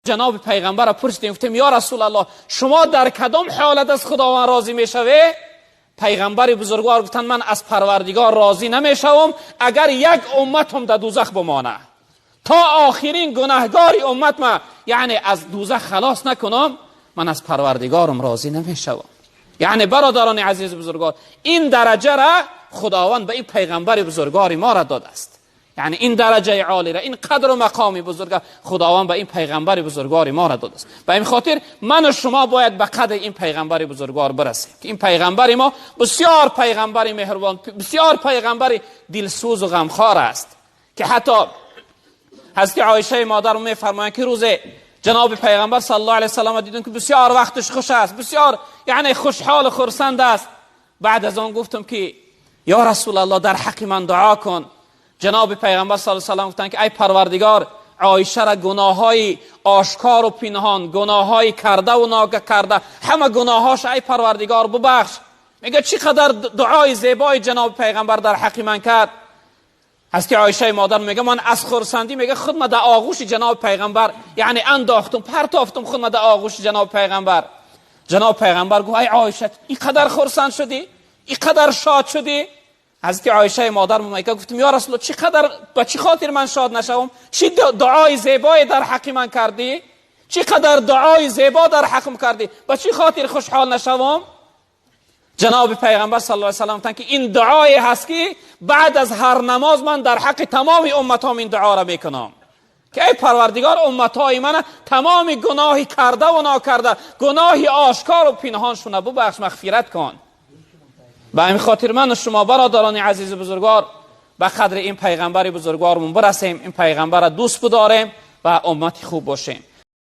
جناب پیغمبر را پرسیدیم، گفتیم یا رسول الله شما در کدام حالت از خداوند راضی میشوی؟ پیغمبر بزرگوار گفتند من از پروردگار راضی نمیشوم اگر یک امت هم در دوزخ بمانه، تا آخرین گناهگار امت ما یعنی از دوزخ خلاص نکنم من از پروردگارم راضی نمیشوم. یعنی برادران عزیز بزرگوار این درجه را خداوند به این پیغمبر بزرگوار ما را داده است. یعنی این درجه عالی را، این قدر و مقام بزرگ خداوند به این پیغمبر بزرگوار ما را داده است. به این خاطر من و شما باید به قدر این پیغمبر بزرگوار برسیم که این پیغمبر ما بسیار پیغمبر مهربان، بسیار پیغمبر دلسوز و غمخوار است که حتی حضرت عایشه مادر میفرمایند که روز جناب پیغمبر صلی الله علیه و سلم دیدم که بسیار وقتش خوش است، بسیار یعنی خوشحال و خرسند است. بعد از آن گفتم که یا رسول الله در حق من دعا کن. جناب پیغمبر صلی الله علیه و سلم گفتند که ای پروردگار عایشه را گناههای آشکار و پنهان، گناههای کرده و ناکرده، همه گناهاش ای پروردگار ببخش. میگه چقدر دعای زیبای جناب پیغمبر در حق من کرد. حضرت عایشه مادر میگه من از خرسندی میگه خود ما در آغوش جناب پیغمبر یعنی انداختم، پرتافتم خود ما در آغوش جناب پیغمبر. جناب پیغمبر گفت ای عایشه اینقدر خرسند شدی، اینقدر شاد شدی؟ حضرت عایشه مادر میگه گفتم یا رسول الله چقدر با چی خاطر من شاد نشوم؟ چی دعای زیبای در حق من کردی؟ چقدر دعای زیبا در حقم کردی؟ با چی خاطر خوشحال نشوم؟ جناب پیغمبر صلی الله علیه و سلم گفتند که این دعای هست که بعد از هر نماز من در حق تمام امتام این دعا را میکنم که ای پروردگار امتای من تمام گناهی کرده و ناکرده، گناهی آشکار و پنهانشون ببخش، مغفرت کن. به این خاطر من و شما برادران عزیز بزرگوار به قدر این پیغمبر بزرگوارمون برسیم، این پیغمبر را دوست بداریم و امت خوب باشیم.